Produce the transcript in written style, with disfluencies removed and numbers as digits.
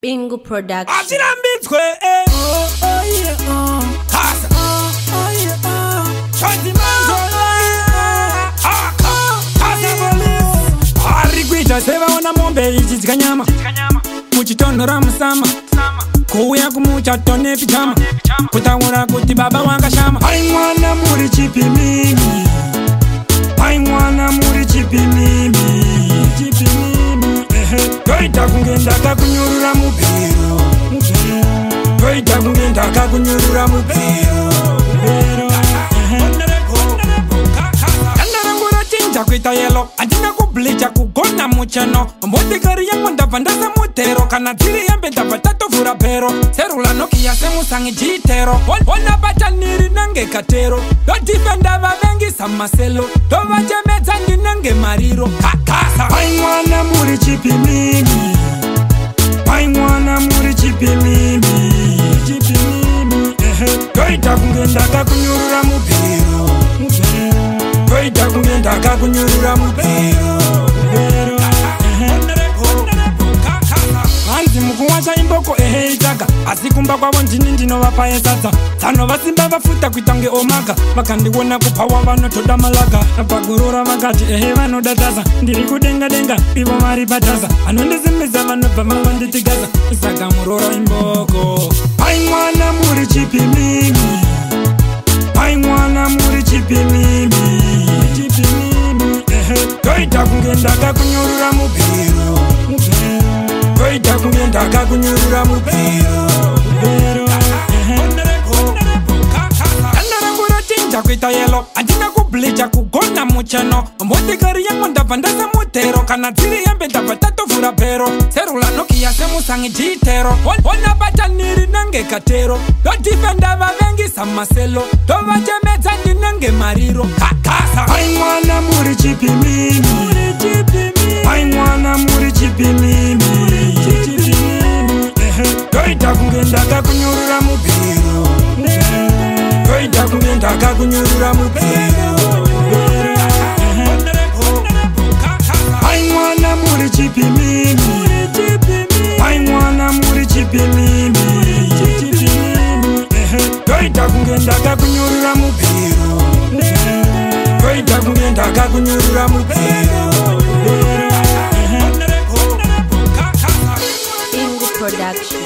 Bingu Production. Achirambidzwe Kasa. Ari kuita sevaona mombe ichidya nyama muchitonhora musama kuuya kumuchato nepijama kutaura kuti baba wakashama. Ai mwana muri chipimimi, ai mwana muri chipimimi, chipimimi ehe. Toita kunge ndakakunyurura mubhero, toita kunge ndakakunyurura mubhero. Ganda rangu rachinja kuita yelo, handina kubleacha kugona mucheno. Motikari yangu ndabva ndasa mutero, kana dziri hembe ndabva tatovhura bhero. Serula Nokia semusangi jitero, ona bataniri nange katero. Ndodhifenda vavengisa maselo, ndovachemedza ndinenge mariro. Kakasa. Ai mwana muri chipimimi, ai mwana muri chipimimi, chipimimi ehe. Toita kunge ndakakunyurura mubhero, toita kunge ndakakunyurura mubhero. Hanzi mukuwasha imboko ehe itaga, asi kumba kwavo ndini ndinovapa yesadza. Tsano vasimba vafuta kuita kunge omaga, vakandiona kupawa vanotoda malaga. Pagorora vakati ehe vanoda tasa, ndiri kudenga denga ivo vari patasa. Vanondisimbisa vanobva mavanditigaza, saka murora imboko. Ai mwana muri chipimimi, ai mwana muri chipimimi, chipimimi ehe. Toita kunge ndakakunyurura mubhero, toita kunge ndakakunyurura mubhero. Ganda rangu rachinja kuita yelo, handina kubleacha kugona mucheno. Motikari yangu ndabva ndasa mutero, kana dziri hembe ndabva tatovhura bhero. Serula Nokia semusangi jitero, ona bataniri nange katero. Ndodhifenda vavengisa maselo, ndovachemedza ndinenge mariro. Kakasa. Ai mwana muri chipimimi, ai mwana muri chipimimi, chipimimi ehe. Toita kunge ndakakunyurura mubhero, toita kunge ndakakunyurura mubhero. Ai mwana muri chipimimi, ai mwana muri chipimimi, chipimimi ehe. Toita kunge ndakakunyurura mubhero, toita kunge ndakakunyurura mubhero. Bingu Production.